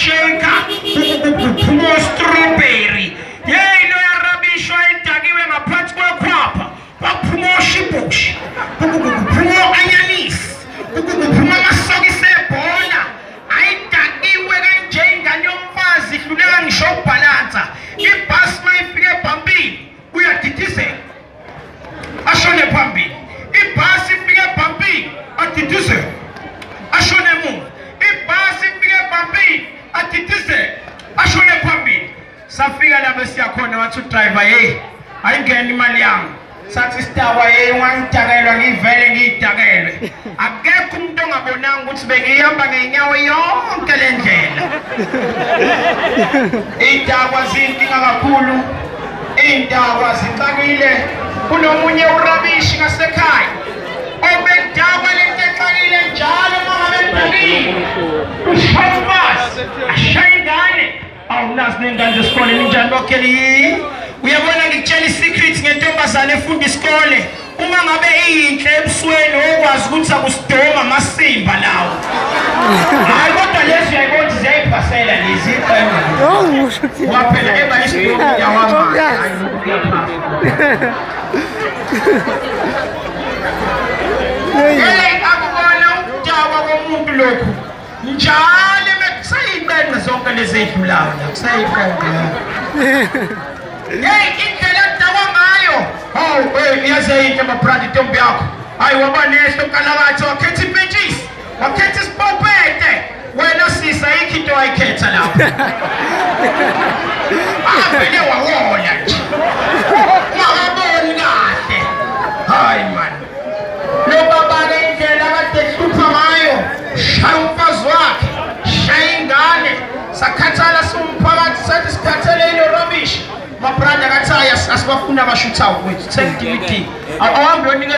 milkshake, kuphuma strawberry. Hey, loya rubbish wayedakiwe ngaphansi kwekhwapha, kwakuphuma oshibhushi, kuphuma o-anyanisi, kuphuma amasokisi ebhola. Ayidakiwe kanje ingane yomfazi, ihluleka ngisho ukubhalansa. Ibhasi mayifike ebhampini uyadidizela, ashone phambili. Ibhasi ifike ebhampini, adidizele, ashone emuva. Ibhasi ifike ebhampini, adidizele, ashone phambili. Safika lapho esiyakhona, wathi udriver, hey, ayingeni imali yami. Sathi sidakwa, hey, ungangidakelwa, ngivele ngiyidakelwe. Akekho umuntu ongabonanga ukuthi bengihamba ngey'nyawo yonke le ndlela. Iy'dakwa ziyinkinga kakhulu, iy'dakwa zixakile. Kunomunye urabishi ngasekhaya obedakwa lento exakile njalo, uma ngabe edakile ushaya umfazi, ashaya ingane. Awunazi ney'ngane zesikole ninjani bokheli? Uyabona, ngikutshela i-secret ngentombazane efunda isikole. Uma ngabe iyinhle ebusweni, okwazi ukuthi akusidoma amasimba lawo. Hayi, kodwa lezi uyayibona ukuthi ziyayiphasela lezi iqembu. Waphela eba isidomu yawamanje. Hayi, uyaphasa. Hey, akubona ukudakwa komuntu lokhu. Njalo bekusayiqenqe zonke lezi ey'dlulayo la, kusayiqenqe. Hey, indlela edakwa ngayo. Hawu, hey, yaze yinhle mabrandi intombi yakho. Hayi, waba nehlo nkalakatha, wakhetha impentshisi, wakhetha isipopete. Wena sisa ayikho into wayikhetha lapho. Avele wawola nje. Ungakaboni kahle. Hayi man. Lo baba-ke indlela kade ehlupha ngayo, shaya umfazi wakhe, shaya ingane. Sakhathala siwumphakathi, sathi sikhathele ilo rubbish. Mabrada kathi hayi, asibafuni abashuthayo kwethu. Take DVD. Awuhambe uyonika